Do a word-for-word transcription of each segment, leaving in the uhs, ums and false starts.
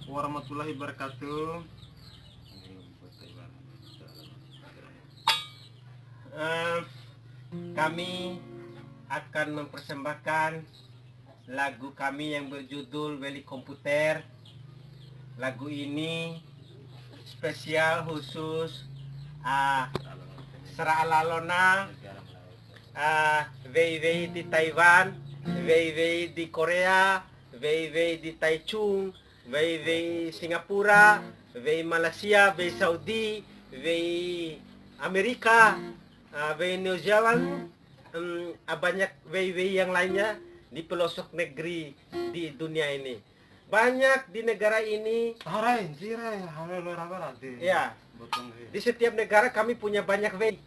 Warahmatullahi wabarakatuh. Eh, kami akan mempersembahkan lagu kami yang berjudul Weli Komputer. Lagu ini spesial khusus, ah, sara'a lalona, ah, wei-wei di Taiwan, wei-wei di Korea, wei-wei di Taichung, wei-wei Singapura, wei Malaysia, wei Saudi, wei Amerika, ah, wei New Zealand, em, ah, banyak wei-wei yang lainnya di pelosok negeri di dunia ini. Banyak di negara ini. Harai, sirai, halo lo raba rati. Iya. Botong ri. Di setiap negara kami punya banyak wei.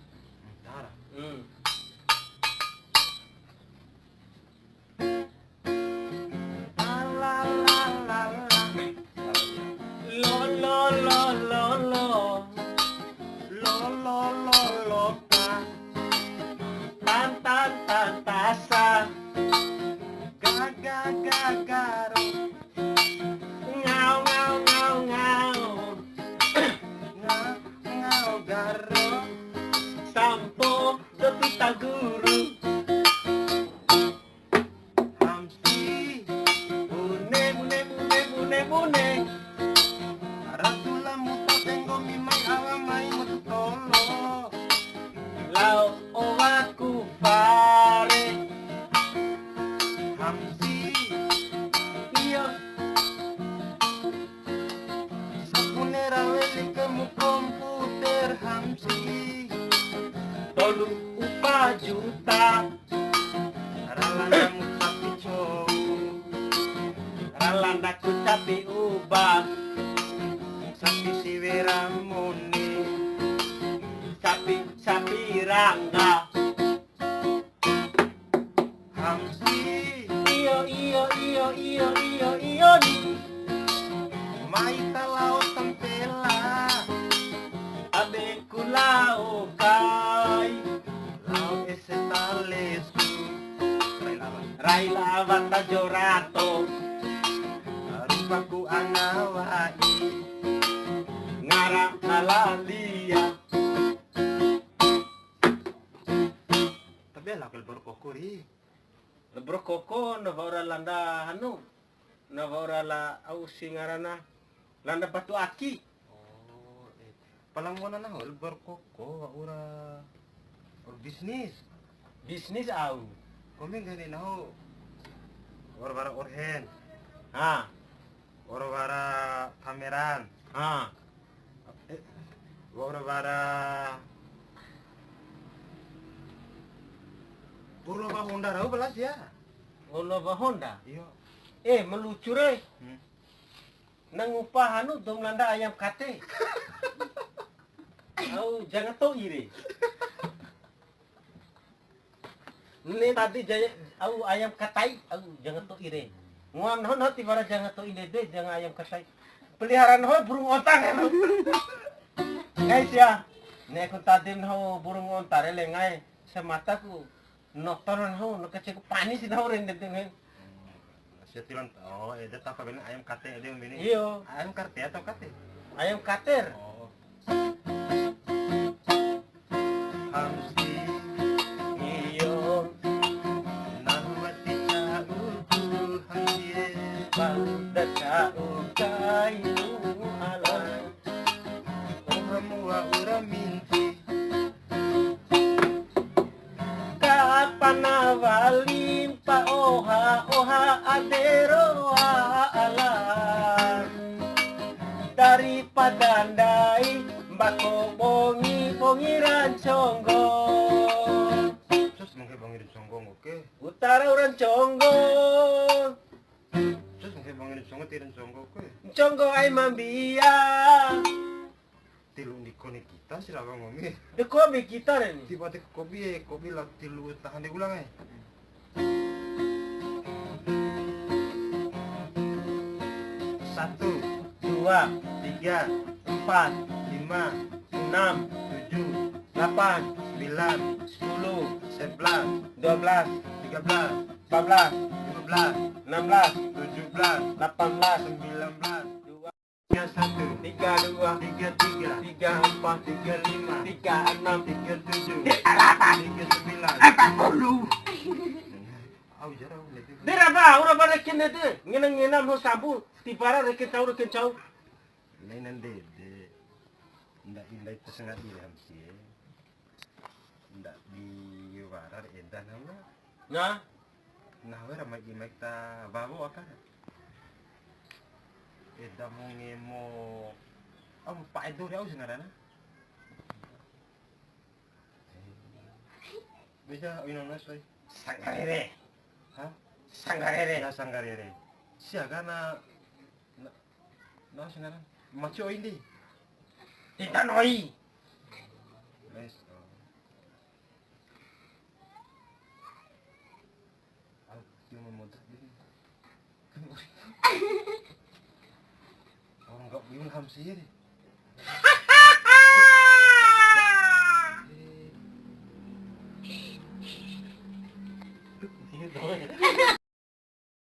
Tara. Hmm. Lo, lo, lo, lo, lo. Lo, lo, lo, lo, ka. Tan, tan, tan, ta, sa. Ga, ga, ga, ga, ro. Ngao, ngao, ngao, ngao. Ngao, ngao, ga, ro. Sampo, do, pita, guru. Hamsi, bune, bune, bune, bune, bune. Ratu la muta tenggo mi mai awa mai mutu tolo. Lao owaku fare. Hamsi, iyo. Sabune rawe likemu komputer Hamsi. Tolu upa juta. Ra landamu capi cou, ra landaku capi uba, capi siwe ra mone, capi, capi rangga. Hamsi. Iyo, iyo, iyo, iyo, iyo, iyo ni. Mai ta lao tampela. Abe ku lao kai. Lao ese ta lesu. Rai lawa. Rai lawa ta jorato. Rupaku anga wa'i. Ngara na lalia. Tabe lao ke lebor koko ri. Lebor koko na wa'ura landa hanu. Na wa'ura la au si ngarana landa batu aki. Oh, eh. Pala ngoana nahu lebor koko wa'ura or bisnis. Bisnis au. Kombi nggahi nahu wara-wara orhen. Ha. Wara-wara kameran. Ha. Eh, wa'ura wara. Purna ba Honda rau belas ya. Purna ba Honda? Iyo. Eh, ma lucu re. Hmm. Na ngupa hanu dou ma landa ayam kate. Au janga to'i re. Ne'e tadi jaya, au ayam katai, au janga to'i re. Ngoa nahu, nahu tiwara janga to'i ndede, janga ayam katai. Pelihara nahu burung onta kan. Guys ya, ne'e ku tadi nahu burung onta re lenga e, samata ku noto nahu, na kaceiku pani si nahu re ndede ne. Sia tiloa, oh, ede tapa bene ayam kate ede bene. Iyo. Ayam kate atau kate? Ayam kater. Oh. Hamsi. Iyo. Nahu wati ca'uku hamsi e. Bau da ca'u kainu ala. Oha mua ura minti. Kapana walimpa oha, oha adero ala. Daripada ndai mbako bongi, bongi ra nconggo. Sus, mungkin bongi ra nconggo, oke. Utara ura nconggo. Sus, mungkin bongi ra nconggo, tira nconggo, oke. Nconggo ai mambia. Tilu ndiko ni kita si rawa ngomi. De kobi kita re ni. Tiba de kobi e, kobi la tilu tahan de ulang e. Satu, dua, tiga, empat, lima, enam, tujuh, delapan, sembilan, sepuluh, sebelas, dua belas, tiga belas, empat belas, lima belas, enam belas, tujuh belas, delapan belas, sembilan belas. Satu, tiga, dua, tiga, tiga, tiga, empat, tiga, lima, tiga, enam, tiga, tujuh, tiga, delapan, tiga, sembilan, empat puluh. Au jara, au lete. Dera ba, ura ba reken ede. Ngena-ngena ho sambu, tibara reken cau, reken cau. Laina ndede. Ndadi ndai ta sangadi re hamsi. Ndadi wara re eda nahu. Nah. Nahu ra mai di mai ta wawo aka. Eda mo ngemo. Au pa'e dou re au si ngarana. Bisa ina nas oi. Sanggarere. Hah? Sanggarere. Ya sanggarere. Sia kana na, na, na, sanggaran. Maci oi ndi. Tidak noi. Wes. Oh. Au, dia mau modal deh. Kan orang, orang nggak punya ham sih.